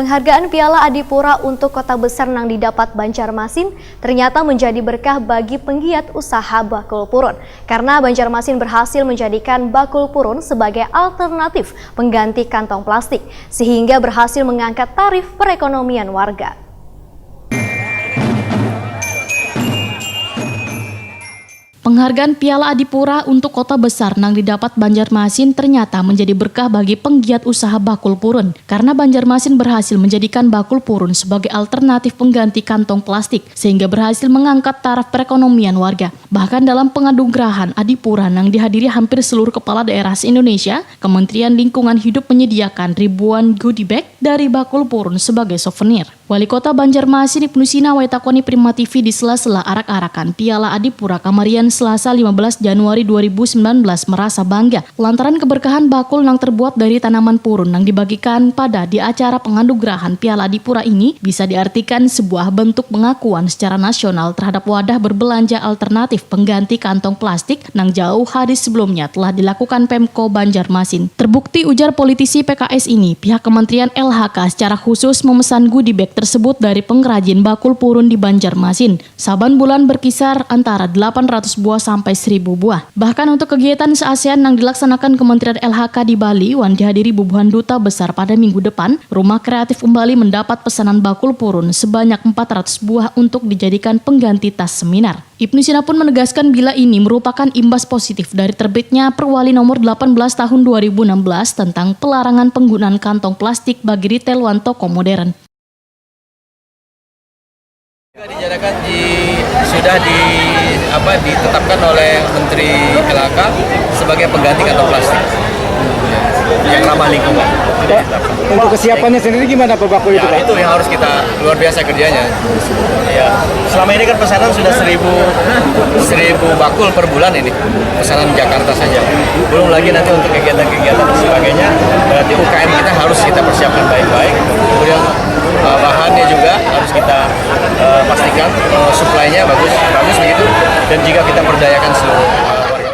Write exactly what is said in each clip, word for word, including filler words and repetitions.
Penghargaan Piala Adipura untuk kota besar nang didapat Banjarmasin ternyata menjadi berkah bagi penggiat usaha bakul purun, karena Banjarmasin berhasil menjadikan bakul purun sebagai alternatif pengganti kantong plastik, sehingga berhasil mengangkat taraf perekonomian warga. Penghargaan Piala Adipura untuk kota besar nang didapat Banjarmasin ternyata menjadi berkah bagi penggiat usaha bakul purun, karena Banjarmasin berhasil menjadikan bakul purun sebagai alternatif pengganti kantong plastik, sehingga berhasil mengangkat taraf perekonomian warga. Bahkan dalam penganugerahan Adipura nang dihadiri hampir seluruh kepala daerah se-Indonesia, Kementerian Lingkungan Hidup menyediakan ribuan goodie bag dari bakul purun sebagai souvenir. Wali Kota Banjarmasin Ibnu Sina wai takoni Prima T V di sela-sela arak-arakan Piala Adipura kamarian Selasa lima belas Januari dua ribu sembilan belas merasa bangga lantaran keberkahan bakul nang terbuat dari tanaman purun nang dibagikan pada di acara penganugerahan Piala Adipura ini bisa diartikan sebuah bentuk pengakuan secara nasional terhadap wadah berbelanja alternatif pengganti kantong plastik nang jauh hari sebelumnya telah dilakukan Pemko Banjarmasin. Terbukti ujar politisi P K S ini, pihak Kementerian L H K secara khusus memesan goodie bag tersebut dari pengrajin bakul purun di Banjarmasin. Saban bulan berkisar antara delapan ratus buah sampai seribu buah. Bahkan untuk kegiatan se-ASEAN yang dilaksanakan Kementerian L H K di Bali wan dihadiri bubuhan duta besar pada minggu depan, Rumah Kreatif Umbali mendapat pesanan bakul purun sebanyak empat ratus buah untuk dijadikan pengganti tas seminar. Ibnu Sina pun menegaskan bila ini merupakan imbas positif dari terbitnya Perwali Nomor delapan belas Tahun dua ribu enam belas tentang pelarangan penggunaan kantong plastik bagi retail wan toko modern. Juga dinyatakan di, sudah di, apa, ditetapkan oleh Menteri L H K sebagai pengganti kantong plastik yang ramah lingkungan. Sudah ditetapkan. Untuk kesiapannya sendiri gimana, Pak Bakul, itu, ya, Pak? Itu yang harus kita, luar biasa kerjanya. Ya, selama ini kan pesanan sudah seribu, seribu bakul per bulan ini, pesanan Jakarta saja. Belum lagi nanti untuk kegiatan-kegiatan dan sebagainya, berarti U K M kita harus kita persiapkan baik-baik. Kemudian, eh, bahannya juga harus kita, eh, pastikan, eh, supply-nya bagus, bagus begitu, dan juga kita berdayakan seluruh, eh, warga masyarakat.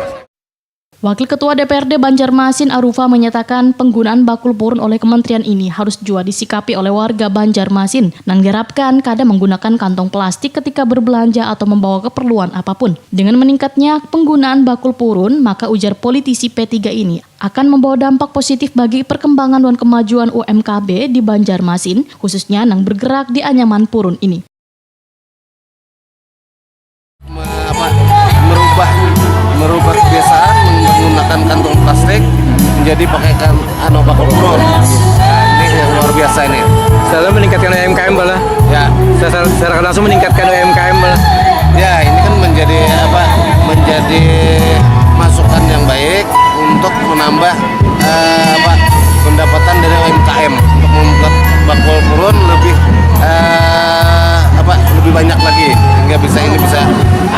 Wakil Ketua D P R D Banjarmasin Arufa menyatakan penggunaan bakul purun oleh kementerian ini harus jua disikapi oleh warga Banjarmasin nang diharapkan kada menggunakan kantong plastik ketika berbelanja atau membawa keperluan apapun. Dengan meningkatnya penggunaan bakul purun, maka ujar politisi P tiga ini akan membawa dampak positif bagi perkembangan dan kemajuan U M K B di Banjarmasin, khususnya nang bergerak di anyaman purun ini. Me-, apa, merubah, merubah kebiasaan menggunakan kantong plastik menjadi pakai kan-, anu, bakul purun. Nah, ini yang luar biasa ini. Selalu meningkatkan U M K M, bala. Ya. Secara, secara langsung meningkatkan U M K M, bala. Ya, ini kan menjadi, apa, menjadi masukan yang baik untuk menambah, eh, apa, pendapatan dari U M K M untuk membuat bakul purun lebih, eh, apa, lebih banyak lagi, sehingga bisa, ini bisa,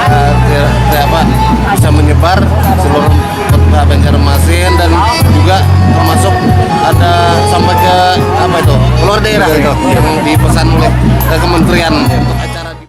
eh, te-, te-, apa, bisa menyebar seluruh kota Banjarmasin dan juga termasuk ada sampai ke, apa itu, keluar daerah itu yang dipesan oleh, eh, kementerian untuk acara di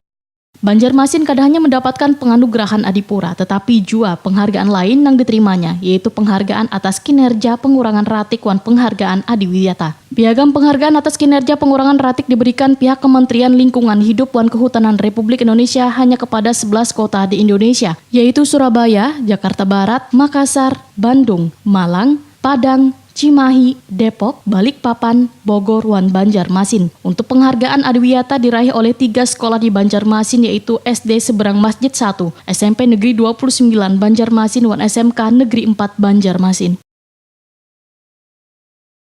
Banjarmasin kada hanya mendapatkan penganugerahan Adipura, tetapi jua penghargaan lain nang diterimanya, yaitu penghargaan atas kinerja pengurangan ratik wan penghargaan Adiwiyata. Piagam penghargaan atas kinerja pengurangan ratik diberikan pihak Kementerian Lingkungan Hidup wan Kehutanan Republik Indonesia hanya kepada sebelas kota di Indonesia, yaitu Surabaya, Jakarta Barat, Makassar, Bandung, Malang, Padang, Cimahi, Depok, Balikpapan, Bogor, wan Banjarmasin. Untuk penghargaan Adiwiyata diraih oleh tiga sekolah di Banjarmasin, yaitu S D Seberang Masjid satu, S M P Negeri dua puluh sembilan Banjarmasin, wan S M K Negeri empat Banjarmasin.